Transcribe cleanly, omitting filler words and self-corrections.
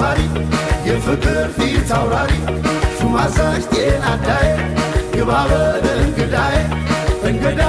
ዘዋሪ፣ የፍቅር ፊት አውራሪ፣ ሹም አዛዥ ጤና አዳዬ፣ ግባ በል እንግዳዬ፣ እንግዳ።